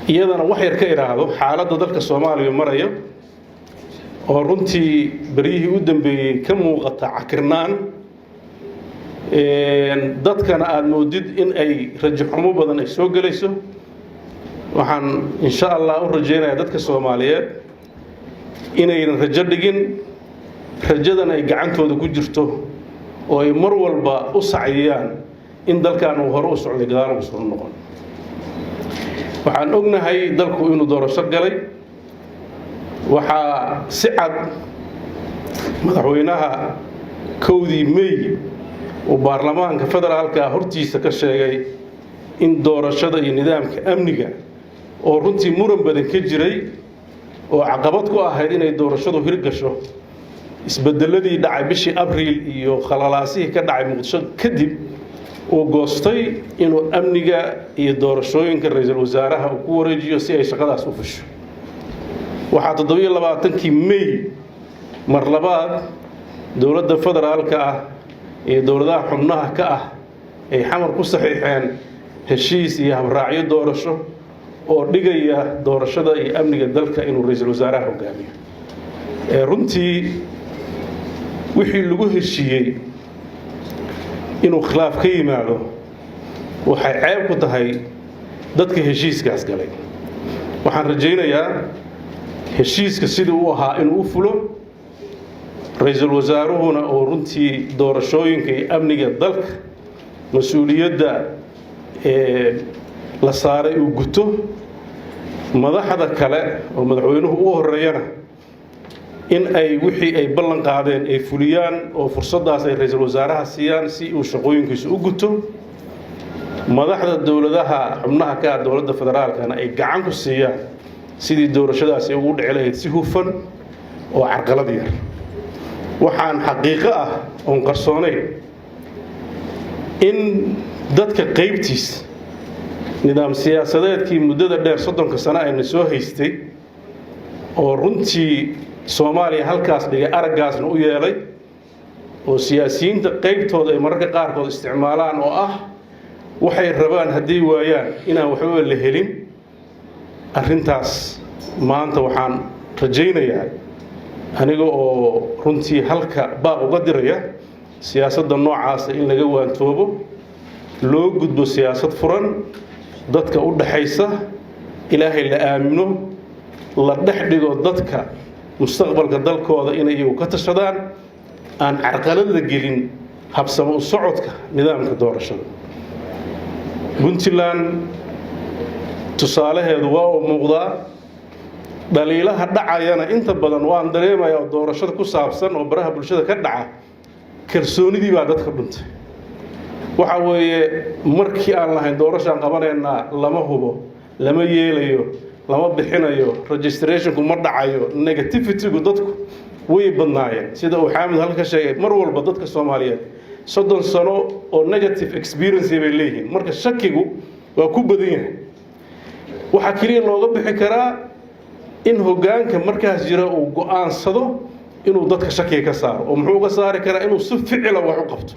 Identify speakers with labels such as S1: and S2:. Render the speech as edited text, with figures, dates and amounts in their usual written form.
S1: Iyadana wax yar ka idhaahdo xaaladda dalka Soomaaliya maraya, oo runtii beryihii u dambeeyey ka muuqata cakirnaan, dadkana aada moodid in ay rajo xumo badan ay soo gelayso. Waxaan insha Allah u rajaynayaa dadka Soomaaliyeed inaynan rajo dhigin, rajadan ay gacantooda ku jirto, oo ay mar walba u sacyiyaan in dalkan uu hore u socday, gadaal ugu soo noqon. Waxaan ognahay dalku inuu doorasho galay. Waxaa si cad madaxweynaha 1dii May uu baarlamaanka federaalka hortiisa ka sheegay in doorashada iyo nidaamka amniga, oo runtii muran badan ka jiray oo caqabad ku ahayd inay doorashadu hirgasho, isbedeladii dhacay bishii Abriil iyo khalalaasihii ka dhacay Muqdisho kadib, uu goostay inuu amniga iyo doorashooyinka ra-iisul wasaaraha uu ku wareejiyo si ay shaqadaas u fusho. Waxaa 27kii May mar labaad dowladda federaalka ah iyo dowladaha xubnaha ka ah ay Xamar ku saxiixeen heshiis iyo habraacyo doorasho oo dhigaya doorashada iyo amniga dalka inuu ra-iisul wasaaraha hogaamiyo. Runtii wixii lagu heshiiyey inuu khilaaf ka yimaado waxay ceeb ku tahay dadka heshiiskaas galay. Waxaan rajaynayaa heshiiska sidii u ahaa inuu u fulo, ra-iisul wasaaruhuna oo runtii doorashooyinka iyo amniga dalka mas-uuliyadda la saaray uu guto, madaxda kale oo madaxweynuhu u horeeyana in ay wixii ay ballan qaadeen ay fuliyaan, oo fursaddaas ay ra-iisul wasaaraha siiyaan si uu shaqooyinkiisu u guto, madaxda dowladaha xubnaha ka ah dowladda federaalkana ay gacan ku siiyaan sidii doorashadaasi ugu dhici lahayd si hufan oo carqalad yar. Waxaan xaqiiqo ah oon qarsoonayn in dadka qaybtiis nidaam siyaasadeedkii muddada dheer 30ka sano ayna soo haystay, oo runtii Soomaaliya halkaas dhigay, araggaasna u yeelay, oo siyaasiyiinta qaybtooda ay mararka qaarkood isticmaalaan, oo ah waxay rabaan hadday waayaan inaan waxbaba la helin. Arrintaas maanta waxaan rajaynayaa, aniga oo runtii halka baaq uga diraya, siyaasadda noocaasa in laga waantoobo, loo gudbo siyaasad furan, dadka u dhaxaysa, Ilaahay la aamino, la dhex dhigo dadka mustaqbalka dalkooda inay iyagu ka tashadaan, aan carqalad la gelin habsamo u socodka nidaamka doorashada. Puntland tusaalaheedu waa uu muuqdaa. Dhaliilaha dhacayana inta badan waan dareemaya oo doorashada ku saabsan oo baraha bulshada ka dhaca. Kalsoonidii baa dadka dhuntay. Waxa weeye, markii aan lahayn doorashaan qabanaynaa, lama hubo, lama yeelayo, lama bixinayo, registrationku ma dhacayo, negativitygu dadku way badnaayeen. Sida uu Xaamid halka ka sheegay, mar walba dadka Soomaaliyeed 30 sano oo negative experience bay leeyihiin. Marka shakigu waa ku badan yahay. Waxaa keliya looga bixi karaa in hoggaanka markaas jira uu go'aansado inuu dadka shakiga ka saaro. Oo muxuu uga saari karaa? Inuu si ficila wax u qabto.